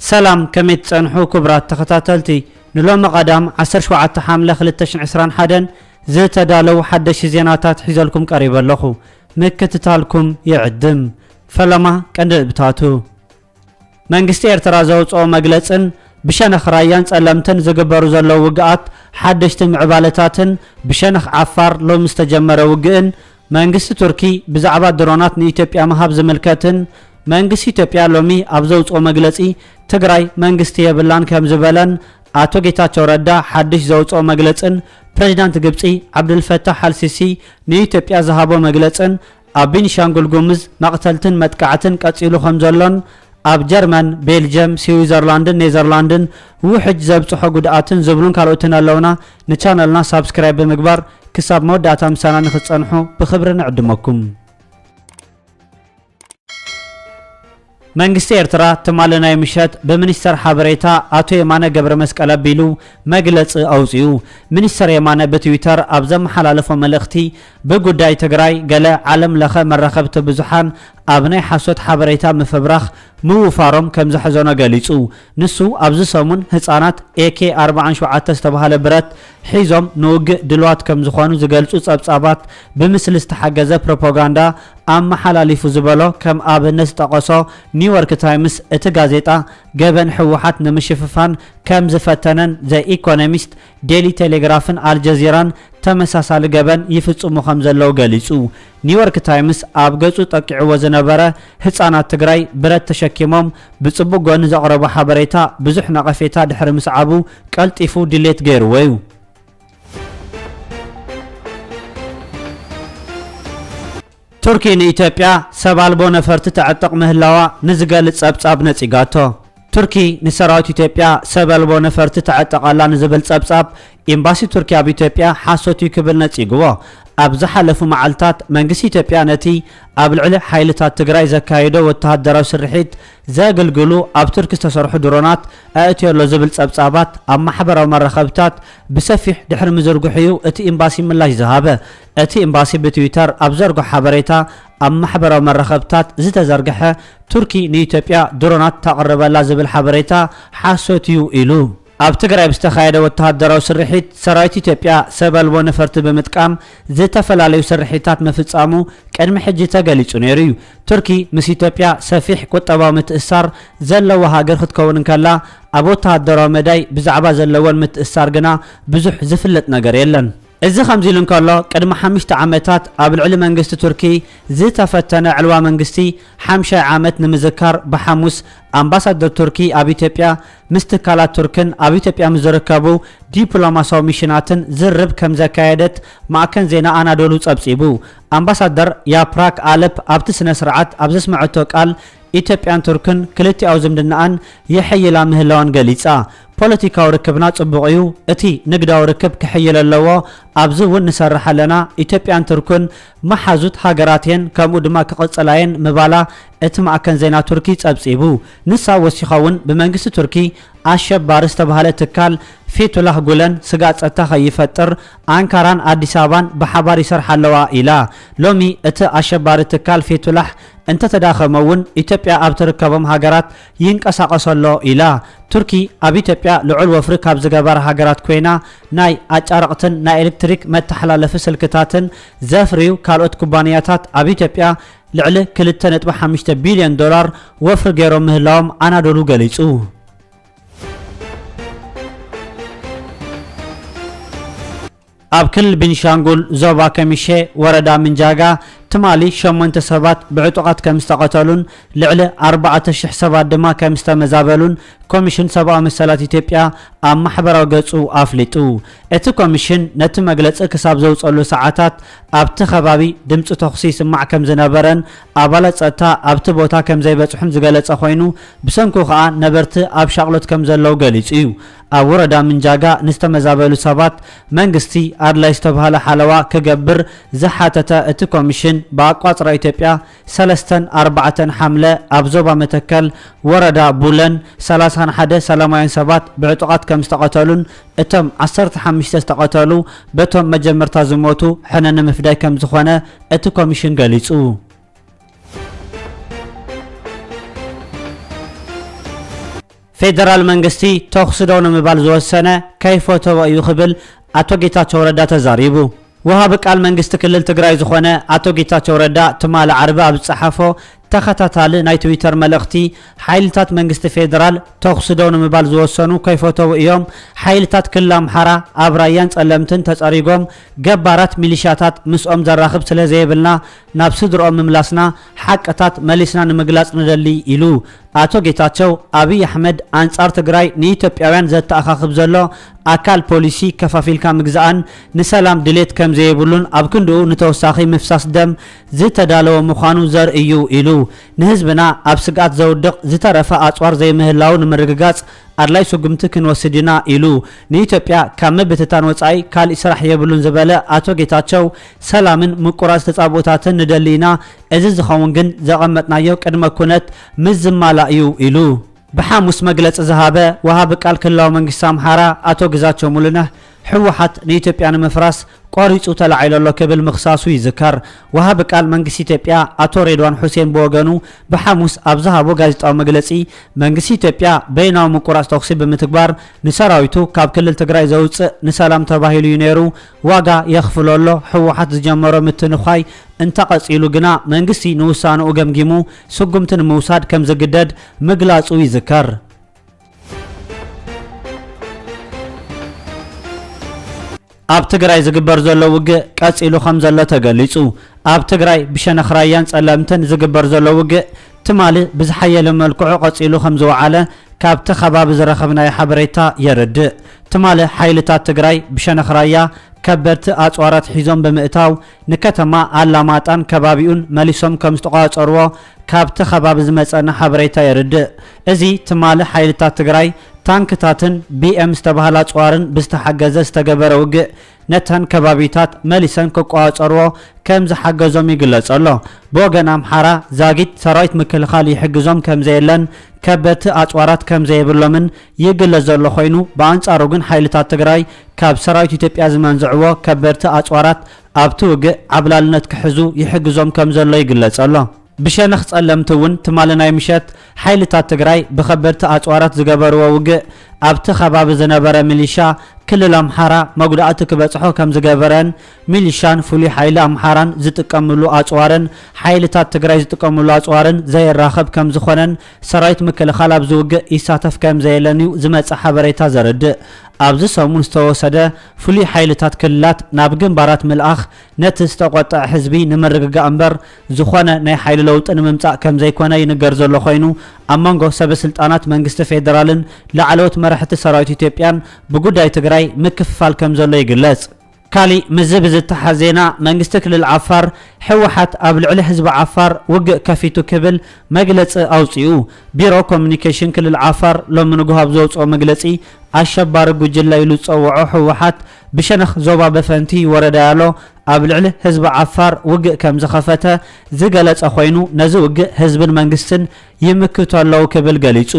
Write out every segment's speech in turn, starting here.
ሰላም፣ ከመይ ትጸንሑ ክቡራት ተኸታተልቲ? ንሎሚ ቀዳም ዓሰርተ ሸውዓተ ሓምለ ክልተ ሽሕን ዕስራን ሓደን ዝተዳለዉ ሓደሽቲ ዜናታት ሒዘልኩም ቀሪበ ኣለኹ። ምክትታልኩም ይዕድም። ፈለማ ቀንዲ ነጥብታቱ። መንግስቲ ኤርትራ ዘውጽኦ መግለጽን ብሸነኽ ራያን ጸለምትን ዝግበሩ ዘለዉ ውግኣት ሓደሽቲ ምዕባለታትን ብሸነኽ ዓፋር ሎሚ ዝተጀመረ ውግእን መንግስቲ ቱርኪ ብዛዕባ ድሮናት ንኢትዮጵያ ምሃብ ዝምልከትን መንግስቲ ኢትዮጵያ ሎሚ ኣብ ዘውጽኦ መግለጺ ትግራይ መንግስቲ የብላን ከም ዝበለን ኣቶ ጌታቸው ረዳ ሓድሽ ዘውጽኦ መግለጽን ፕሬዚዳንት ግብጺ ዓብዱልፈታሕ ኣልሲሲ ንኢትዮጵያ ዝሃቦ መግለጽን ኣብ ቤኒሻንጉል ጉምዝ መቕተልትን መጥቃዕትን ቀጺሉ ከም ዘሎን ኣብ ጀርመን፣ ቤልጅየም፣ ስዊዘርላንድን ኔዘርላንድን ውሕጅ ዘብጽሖ ጉድኣትን ዝብሉን ካልኦትን ኣለውና። ንቻነልና ሳብስክራይብ ብምግባር ክሳብ መወዳእታ ምሳና ንኽትጸንሑ ብኽብሪ ንዕድመኩም። መንግስቲ ኤርትራ ትማሊ ናይ ምሸት ብሚኒስተር ሓበሬታ ኣቶ የማነ ገብረ መስቀል ኣቢሉ መግለጺ ኣውጺኡ። ሚኒስተር የማነ ብትዊተር ኣብ ዘመሓላለፎ መልእኽቲ ብጉዳይ ትግራይ ገለ ዓለም ለኸ መራኸብቲ ብዙሓን ኣብ ናይ ሓሶት ሓበሬታ ምፍብራኽ ምውፋሮም ከም ዘሕዘኖ ገሊጹ። ንሱ ኣብዚ ሰሙን ህጻናት ኤ ኬ ኣርባዓን ሸውዓተን ዝተባህለ ብረት ሒዞም ንውግእ ድልዋት ከም ዝኾኑ ዝገልጹ ጸብጻባት ብምስሊ ዝተሓገዘ ፕሮፓጋንዳ ኣመሓላሊፉ ዝበሎ ከም ኣብነት ዝጠቐሶ ኒውዮርክ ታይምስ፣ እቲ ጋዜጣ ገበን ህወሓት ንምሽፍፋን ከም ዝፈተነን ዘ ኢኮኖሚስት፣ ዴሊ ቴሌግራፍን ኣልጀዚራን ተመሳሳሊ ገበን ይፍጽሙ ከም ዘለዉ ገሊጹ። ኒውዮርክ ታይምስ ኣብ ገጹ ጠቂዕዎ ዝነበረ ህጻናት ትግራይ ብረት ተሸኪሞም ብጽቡቕ ጎኒ ዘቕረቦ ሓበሬታ ብዙሕ ነቐፌታ ድሕሪ ምስዓቡ ቀልጢፉ ዲሌት ገይርዎ እዩ። ቱርኪ ንኢትዮጵያ ሰብ ኣልቦ ነፈርቲ ተዕጥቕ ምህላዋ ንዝገልጽ ጸብጻብ ነጺጋቶ። ቱርኪ ንሰራዊት ኢትዮጵያ ሰብ ኣልቦ ነፈርቲ ተዕጥቕ ኣላ ንዝብል ጸብጻብ ኤምባሲ ቱርኪ ኣብ ኢትዮጵያ ሓሶት እዩ ክብል ነጺግዎ። ኣብ ዝሓለፉ መዓልታት መንግስቲ ኢትዮጵያ ነቲ ኣብ ልዕሊ ሓይልታት ትግራይ ዘካየዶ ወተሃደራዊ ስርሒት ዘገልግሉ ኣብ ቱርኪ ዝተሰርሑ ድሮናት ኣእትዮ ኣሎ ዝብል ጸብጻባት ኣብ ማሕበራዊ መራኸብታት ብሰፊሕ ድሕሪ ምዝርግሑ እዩ እቲ ኤምባሲ ምላሽ ዝሃበ። እቲ ኤምባሲ ብትዊተር ኣብ ዘርግሖ ሓበሬታ፣ ኣብ ማሕበራዊ መራኸብታት ዝተዘርግሐ ቱርኪ ንኢትዮጵያ ድሮናት ተቕርበላ ዝብል ሓበሬታ ሓሶት እዩ ኢሉ። ኣብ ትግራይ ብዝተኻየደ ወተሃደራዊ ስርሒት ሰራዊት ኢትዮጵያ ሰብ ኣልቦ ነፈርቲ ብምጥቃም ዝተፈላለዩ ስርሒታት ምፍጻሙ ቅድሚ ሕጂ ተገሊጹ ነይሩ እዩ። ቱርኪ ምስ ኢትዮጵያ ሰፊሕ ቁጠባዊ ምትእስሳር ዘለዋ ሃገር ክትከውን እንከላ፣ ኣብ ወተሃደራዊ መዳይ ብዛዕባ ዘለወን ምትእስሳር ግና ብዙሕ ዝፍለጥ ነገር የለን። እዚ ከምዚ ኢሉ እንከሎ፣ ቅድሚ ሓሙሽተ ዓመታት ኣብ ልዕሊ መንግስቲ ቱርኪ ዝተፈተነ ዕልዋ መንግስቲ ሓምሻይ ዓመት ንምዝካር ብሓሙስ ኣምባሳደር ቱርኪ ኣብ ኢትዮጵያ ምስ ትካላት ቱርክን ኣብ ኢትዮጵያ ምስ ዝርከቡ ዲፕሎማሲያዊ ሚሽናትን ዝርርብ ከም ዘካየደት ማዕከን ዜና ኣናዶሉ ጸብጺቡ። ኣምባሳደር ያፕራክ ኣለፕ ኣብቲ ስነ ስርዓት ኣብ ዘስመዐቶ ቃል፣ ኢትዮጵያን ቱርክን ክልቲኣዊ ዝምድናኣን የሐይላ ምህላወን ገሊጻ። ፖለቲካዊ ርክብና ጽቡቕ እዩ፣ እቲ ንግዳዊ ርክብ ክሕይል ኣለዎ፣ ኣብዚ እውን ንሰርሕ ኣለና። ኢትዮጵያን ቱርክን መሓዙት ሃገራት እየን፣ ከምኡ ድማ ክቕጽላ እየን ምባላ እቲ ማዕከን ዜና ቱርኪ ጸብጺቡ። ንሳ ወሲኻ እውን ብመንግስቲ ቱርኪ ኣሸባሪ ዝተባህለ ትካል ፌቱላህ ጉለን ስጋት ጸጥታ ከይፈጥር ኣንካራን ኣዲስ ኣበባን ብሓባር ይሰርሓ ኣለዋ ኢላ። ሎሚ እቲ ኣሸባሪ ትካል ፌቱላህ እንተተዳኸመ እውን ኢትዮጵያ ኣብ ትርከቦም ሃገራት ይንቀሳቐስ ኣሎ ኢላ። ቱርኪ ኣብ ኢትዮጵያ ልዑል ወፍሪ ካብ ዝገበራ ሃገራት ኮይና ናይ ኣጫረቕትን ናይ ኤሌክትሪክ መተሓላለፊ ስልክታትን ዘፍርዩ ካልኦት ኩባንያታት ኣብ ኢትዮጵያ ልዕሊ ክልተ ነጥቢ ሓሙሽተ ቢልዮን ዶላር ወፍሪ ገይሮም ምህላዎም ኣናዶሉ ገሊጹ። ኣብ ክልል ቤኒሻንጉል ዞባ ከሚሼ ወረዳ ምንጃጋ ትማሊ ሸሞንተ ሰባት ብዕጡቓት ከም ዝተቐተሉን ልዕሊ ኣርባዕተ ሽሕ ሰባት ድማ ከም ዝተመዛበሉን ኮሚሽን ሰብኣዊ መሰላት ኢትዮጵያ ኣብ ማሕበራዊ ገጹ ኣፍሊጡ። እቲ ኮሚሽን ነቲ መግለጺ ክሳብ ዘውጸሉ ሰዓታት ኣብቲ ከባቢ ድምጺ ተኹሲ ይስማዕ ከም ዝነበረን ኣባላት ጸጥታ ኣብቲ ቦታ ከም ዘይበጽሑን ዝገለጸ ኮይኑ፣ ብሰንኩ ከኣ ነበርቲ ኣብ ሻቕሎት ከም ዘለዉ ገሊጹ እዩ። ኣብ ወረዳ ምንጃጋ ንዝተመዛበሉ ሰባት መንግስቲ ኣድላይ ዝተባህለ ሓለዋ ክገብር ዝሓተተ እቲ ኮሚሽን፣ ብኣቋጽራ ኢትዮጵያ ሰለስተን ኣርባዕተን ሓምለ ኣብ ዞባ መተከል ወረዳ ቡለን ሰላሳን ሓደ ሰላማውያን ሰባት ብዕጡቓት ከም ዝተቐተሉን እቶም ዓሰርተ ሓሙሽተ ዝተቐተሉ በቶም መጀመርታ ዝሞቱ ሕነ ንምፍዳይ ከም ዝኾነ እቲ ኮሚሽን ገሊጹ። ፌደራል መንግስቲ ተኹሲ ደው ንምባል ዝወሰነ ከይፈተወ እዩ ክብል ኣቶ ጌታቸው ረዳ ተዛሪቡ። ወሃቢ ቃል መንግስቲ ክልል ትግራይ ዝኾነ ኣቶ ጌታቸው ረዳ ትማሊ ዓርቢ ኣብ ዝጸሓፎ ተኸታታሊ ናይ ትዊተር መልእኽቲ፣ ሓይልታት መንግስቲ ፌደራል ተኹሲ ደው ንምባል ዝወሰኑ ከይፈተዉ እዮም። ሓይልታት ክልል ኣምሓራ ኣብ ራያን ጸለምትን ተጸሪጎም፣ ገባራት ሚሊሻታት ምስኦም ዘራኽብ ስለ ዘይብልና ናብ ስድርኦም ምምላስና ሓቅታት መሊስና ንምግላጽ ንደሊ ኢሉ። ኣቶ ጌታቸው፣ ኣብይ ኣሕመድ ኣንጻር ትግራይ ንኢትዮጵያውያን ዘተኣኻኽብ ዘሎ ኣካል ፖሊሲ ከፋፊልካ ምግዛእን ንሰላም ድሌት ከም ዘይብሉን ኣብ ክንድኡ ንተወሳኺ ምፍሳስ ደም ዝተዳለወ ምዃኑ ዘርኢ እዩ ኢሉ። ንህዝብና ኣብ ስግኣት ዘውድቕ ዝተረፈ ኣጽዋር ዘይምህላው ንምርግጋጽ ኣድላይ ስጉምቲ ክንወስድ ኢና ኢሉ። ንኢትዮጵያ ካብ ምብትታን ወጻኢ ካሊእ ስራሕ የብሉን ዝበለ ኣቶ ጌታቸው፣ ሰላምን ምቁራጽ ተጻብኦታትን ንደሊ ኢና፣ እዚ ዝኸውን ግን ዘቐመጥናዮ ቅድመ ኩነት ምስ ዝማላእ እዩ ኢሉ። ብሓሙስ መግለጺ ዝሃበ ወሃቢ ቃል ክልላዊ መንግስቲ ኣምሓራ ኣቶ ግዛቸው ሙሉነህ፣ ህወሓት ንኢትዮጵያ ንምፍራስ ቆሪጹ ተላዒሉ ኣሎ ክብል ምኽሳሱ ይዝከር። ወሃቢ ቃል መንግስቲ ኢትዮጵያ ኣቶ ሬድዋን ሑሴን ብወገኑ ብሓሙስ ኣብ ዝሃቦ ጋዜጣዊ መግለጺ፣ መንግስቲ ኢትዮጵያ በይናዊ ምቁራጽ ተኹሲ ብምትግባር ንሰራዊቱ ካብ ክልል ትግራይ ዘውጽእ ንሰላም ተባሂሉ እዩ ነይሩ፣ ዋጋ የኽፍሎ ኣሎ። ህወሓት ዝጀመሮ ምትንዃይ እንተቐጺሉ ግና መንግስቲ ንውሳንኡ ገምጊሙ ስጉምቲ ንምውሳድ ከም ዝግደድ ምግላጹ ይዝከር። ኣብ ትግራይ ዝግበር ዘሎ ውግእ ቀጺሉ ከም ዘሎ ተገሊጹ። ኣብ ትግራይ ብሸነኽ ራያን ጸለምትን ዝግበር ዘሎ ውግእ ትማሊ ብዝሓየለ መልክዑ ቀጺሉ ከም ዝወዓለ ካብቲ ከባቢ ዝረኸብናዮ ሓበሬታ የረድእ። ትማሊ ሓይልታት ትግራይ ብሸነኽ ራያ ከበድቲ ኣጽዋራት ሒዞም ብምእታው ንከተማ ኣላማጣን ከባቢኡን መሊሶም ከም ዝተቋጸርዎ ካብቲ ከባቢ ዝመጸና ሓበሬታ የርድእ። እዚ ትማሊ ሓይልታት ትግራይ ታንክታትን ቢ ኤም ዝተባህላ ኣጽዋርን ብዝተሓገዘ ዝተገበረ ውግእ ነተን ከባቢታት መሊሰን ክቋጸርዎ ከም ዝሓገዞም ይግለጽ ኣሎ። ብወገን ኣምሓራ ዛጊት ሰራዊት ምክልኻል ይሕግዞም ከም ዘየለን ከበድቲ ኣጽዋራት ከም ዘይብሎምን ይግለጽ ዘሎ ኮይኑ፣ ብኣንጻሩ ግን ሓይልታት ትግራይ ካብ ሰራዊት ኢትዮጵያ ዝመንዝዕዎ ከበድቲ ኣጽዋራት ኣብቲ ውግእ ዓብላልነት ክሕዙ ይሕግዞም ከም ዘሎ ይግለጽ ኣሎ። ብሸነኽ ጸለምቲ እውን ትማሊ ናይ ምሸት ሓይልታት ትግራይ ብኸበድቲ ኣጽዋራት ዝገበርዎ ውግእ ኣብቲ ከባቢ ዝነበረ ሚሊሻ ክልል ኣምሓራ መጉዳእቲ ክበጽሖ ከም ዝገበረን ሚሊሻን ፍሉይ ሓይሊ ኣምሓራን ዝጥቀምሉ ኣጽዋርን ሓይልታት ትግራይ ዝጥቀምሉ ኣጽዋርን ዘየራኸብ ከም ዝኾነን ሰራዊት ምክልኻል ኣብዚ ውግእ ይሳተፍ ከም ዘየለን እዩ ዝመጽእ ሓበሬታ ዘረድእ። ኣብዚ ሰሙን ዝተወሰደ ፍሉይ ሓይልታት ክልላት ናብ ግንባራት ምልኣኽ ነቲ ዝተቖጥዐ ህዝቢ ንምርግጋእ እምበር ዝኾነ ናይ ሓይሊ ለውጢ ንምምጻእ ከም ዘይኮነ ይንገር ዘሎ ኮይኑ፣ ኣብ መንጎ ሰበ ስልጣናት መንግስቲ ፌደራልን ላዕለዎት መራሕቲ ሰራዊት ኢትዮጵያን ብጉዳይ ትግራይ ምክፍፋል ከም ዘሎ ይግለጽ። ካሊእ ምስዚ ብዝተሓዝ ዜና፣ መንግስቲ ክልል ዓፋር፣ ህወሓት ኣብ ልዕሊ ህዝቢ ዓፋር ውግእ ከፊቱ ክብል መግለጺ ኣውጺኡ። ቢሮ ኮሚኒኬሽን ክልል ዓፋር ሎሚ ንግሆ ኣብ ዘውጽኦ መግለጺ፣ ኣሸባሪ ጉጅለ ኢሉ ዝጸውዖ ህወሓት ብሸነኽ ዞባ በፈንቲ ወረዳ ያሎ ኣብ ልዕሊ ህዝቢ ዓፋር ውግእ ከም ዝኸፈተ ዝገለጸ ኮይኑ፣ ነዚ ውግእ ህዝብን መንግስትን ይምክቱ ኣለዉ ክብል ገሊጹ።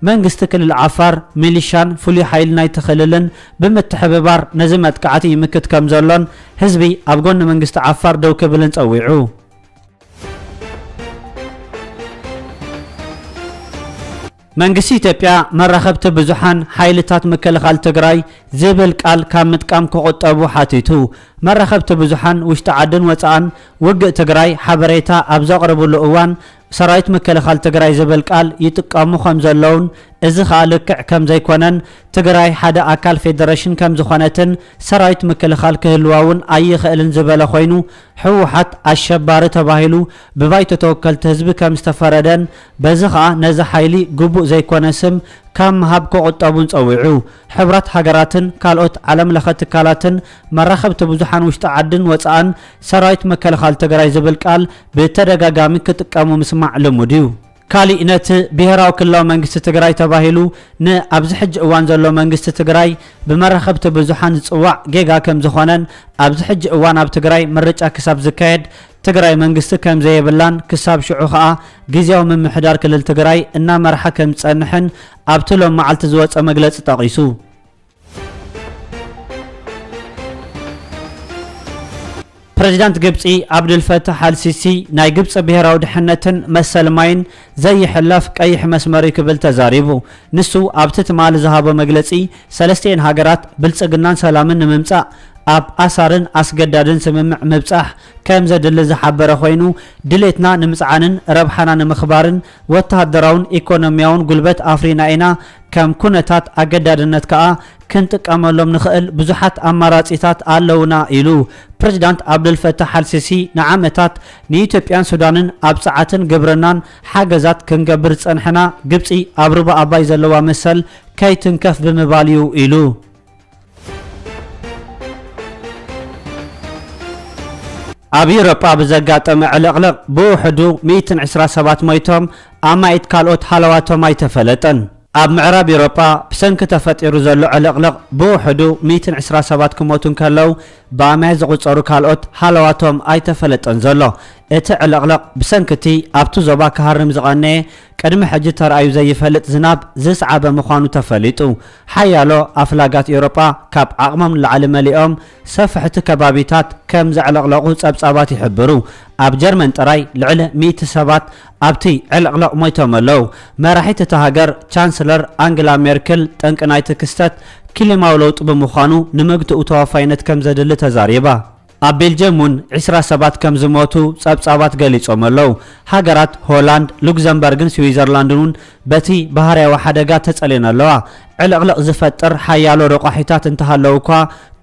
መንግስቲ ክልል ዓፋር፣ ሚሊሻን ፍሉይ ሓይሊ ናይቲ ክልልን ብምትሕብባር ነዚ መጥቃዕቲ ይምክት ከም ዘሎን ህዝቢ ኣብ ጎኒ መንግስቲ ዓፋር ደው ክብልን ጸዊዑ። መንግስቲ ኢትዮጵያ መራኸብቲ ብዙሓን ሓይልታት ምክልኻል ትግራይ ዝብል ቃል ካብ ምጥቃም ክቑጠቡ ሓቲቱ። መራኸብቲ ብዙሓን ውሽጢ ዓድን ወጻእን ውግእ ትግራይ ሓበሬታ ኣብ ዘቕርብሉ እዋን ሰራዊት ምክልኻል ትግራይ ዝብል ቃል ይጥቀሙ ከም ዘለውን እዚ ኸኣ ልክዕ ከም ዘይኮነን ትግራይ ሓደ ኣካል ፌደሬሽን ከም ዝኾነትን ሰራዊት ምክልኻል ክህልዋ እውን ኣይኽእልን ዝበለ ኮይኑ ህወሓት ኣሸባሪ ተባሂሉ ብባይቶ ተወከልቲ ህዝቢ ከም ዝተፈረደን በዚ ኸኣ ነዚ ሓይሊ ግቡእ ዘይኮነ ስም ካብ ምሃብ ክቑጠቡን ጸዊዑ። ሕብራት ሃገራትን ካልኦት ዓለም ለኸ ትካላትን መራኸብቲ ብዙሓን ውሽጢ ዓድን ወጻእን ሰራዊት መከላኸሊ ትግራይ ዝብል ቃል ብተደጋጋሚ ክጥቀሙ ምስማዕ ልሙድ እዩ። ካሊእ ነቲ ብሄራዊ ክልላዊ መንግስቲ ትግራይ ተባሂሉ ንኣብዚ ሕጂ እዋን ዘሎ መንግስቲ ትግራይ ብመራኸብቲ ብዙሓን ዝጽዋዕ ጌጋ ከም ዝኾነን ኣብዚ ሕጂ እዋን ኣብ ትግራይ ምርጫ ክሳብ ዝካየድ ትግራይ መንግስቲ ከም ዘየብላን ክሳብ ሽዑ ኸኣ ግዝያዊ ምምሕዳር ክልል ትግራይ እናመርሓ ከም ዝጸንሕን ኣብቲ ሎም መዓልቲ ዝወጸ መግለጺ ጠቒሱ። ፕሬዚዳንት ግብጺ ኣብዱልፈታሕ ኣልሲሲ ናይ ግብጺ ብሄራዊ ድሕነትን መሰል ማይን ዘይሕለፍ ቀይሕ መስመር እዩ ክብል ተዛሪቡ። ንሱ ኣብቲ ትማሊ ዝሃቦ መግለጺ፣ ሰለስቲኤን ሃገራት ብልጽግናን ሰላምን ንምምጻእ ኣብ ኣሳርን ኣስገዳድን ስምምዕ ምብጻሕ ከም ዘድሊ ዝሓበረ ኮይኑ፣ ድሌትና ንምጽዓንን ረብሓና ንምኽባርን ወተሃደራውን ኢኮኖሚያውን ጉልበት ኣፍሪና ኢና፣ ከም ኩነታት ኣገዳድነት ከኣ ክንጥቀመሎም ንኽእል ብዙሓት ኣማራጺታት ኣለውና ኢሉ። ፕሬዚዳንት ኣብዱልፈታሕ ኣልሲሲ ንዓመታት ንኢትዮጵያን ሱዳንን ኣብ ጸዓትን ግብርናን ሓገዛት ክንገብር ዝጸንሐና፣ ግብጺ ኣብ ሩባ ኣባይ ዘለዋ መሰል ከይትንከፍ ብምባል እዩ ኢሉ። ኣብ ኤውሮጳ ብዘጋጠመ ዕልቕልቕ ብውሕዱ ሚእትን ዕስራ ሰባት ሞይቶም፣ ኣማኢት ካልኦት ሃለዋቶም ኣይተፈለጠን። ኣብ ምዕራብ ኤውሮጳ ብሰንኪ ተፈጢሩ ዘሎ ዕልቕልቕ ብውሕዱ ሚእትን ዕስራ ሰባት ክሞቱ እንከለዉ፣ ብኣማኢት ዝቑጸሩ ካልኦት ሃለዋቶም ኣይተፈለጠን ዘሎ። እቲ ዕልቕልቕ ብሰንኪ እቲ ኣብቲ ዞባ ክሃርም ዝቐነየ ቅድሚ ሕጂ ተራእዩ ዘይፈልጥ ዝናብ ዝስዓበ ምዃኑ ተፈሊጡ። ሓያሎ ኣፍላጋት ኤውሮጳ ካብ ዓቕሞም ንላዕሊ መሊኦም ሰፍሕቲ ከባቢታት ከም ዘዕለቕለቑ ጸብጻባት ይሕብሩ። ኣብ ጀርመን ጥራይ ልዕሊ ሚእቲ ሰባት ኣብቲ ዕልቕልቕ ሞይቶም ኣለዉ። መራሒት እታ ሃገር ቻንስለር ኣንግላ ሜርክል ጠንቂ ናይቲ ክስተት ክሊማዊ ለውጢ ብምዃኑ ንምግትኡ ተዋፋይነት ከም ዘድሊ ተዛሪባ። ኣብ ቤልጅየም እውን ዕስራ ሰባት ከም ዝሞቱ ጸብጻባት ገሊጾም ኣለዉ። ሃገራት ሆላንድ፣ ሉክዘምበርግን ስዊዘርላንድን እውን በቲ ባህርያዊ ሓደጋ ተጸልየን ኣለዋ። ዕልቕልቕ ዝፈጥር ሓያሎ ረቋሒታት እንተሃለዉ እኳ፣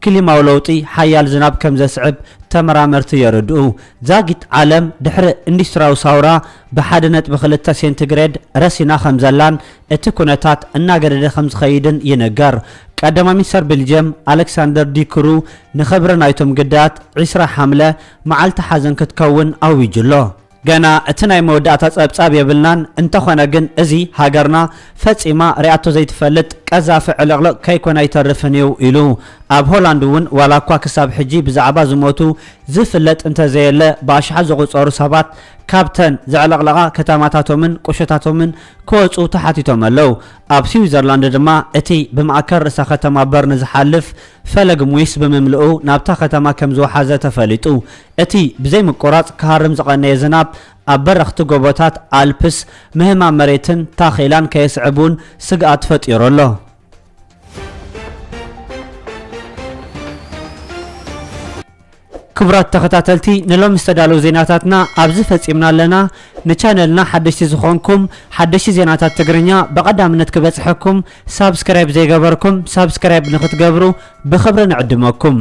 ክሊማዊ ለውጢ ሓያል ዝናብ ከም ዘስዕብ ተመራመርቲ የረድኡ። ዛጊት ዓለም ድሕሪ ኢንዱስትሪያዊ ሳውራ ብሓደ ነጥቢ ክልተ ሴንቲግሬድ ረሲና ከም ዘላን እቲ ኩነታት እናገደደ ከም ዝኸይድን ይንገር። ቀዳማይ ሚኒስተር ቤልጅየም ኣሌክሳንደር ዲክሩ ንኽብሪ ናይቶም ግዳያት ዕስራ ሓምለ መዓልቲ ሓዘን ክትከውን ኣዊጁ ኣሎ። ገና እቲ ናይ መወዳእታ ጸብጻብ የብልናን፣ እንተኾነ ግን እዚ ሃገርና ፈጺማ ሪኣቶ ዘይትፈልጥ ቀዛፊ ዕልቕልቕ ከይኮነ ኣይተርፍን እዩ ኢሉ። ኣብ ሆላንድ እውን ዋላ እኳ ክሳብ ሕጂ ብዛዕባ ዝሞቱ ዝፍለጥ እንተዘየለ፣ ብኣሽሓት ዝቑጸሩ ሰባት ካብተን ዘዕለቕለቓ ከተማታቶምን ቁሸታቶምን ክወጹ ተሓቲቶም ኣለዉ። ኣብ ስዊዘርላንድ ድማ እቲ ብማእከል ርእሰ ከተማ በርን ዝሓልፍ ፈለግ ሙይስ ብምምልኡ ናብታ ከተማ ከም ዝወሓዘ ተፈሊጡ። እቲ ብዘይ ምቁራጽ ክሃርም ዝቐነየ ዝናብ ኣብ በረኽቲ ጎቦታት ኣልፕስ ምህማም መሬትን ታኼላን ከየስዕብ እውን ስግኣት ፈጢሩ ኣሎ። ክቡራት ተኸታተልቲ፣ ንሎሚ ዝተዳለዉ ዜናታትና ኣብዚ ፈጺምና ኣለና። ንቻነልና ሓደሽቲ ዝኾንኩም፣ ሓደሽቲ ዜናታት ትግርኛ ብቐዳምነት ክበጽሐኩም ሳብስክራይብ ዘይገበርኩም ሳብስክራይብ ንኽትገብሩ ብኽብሪ ንዕድመኩም።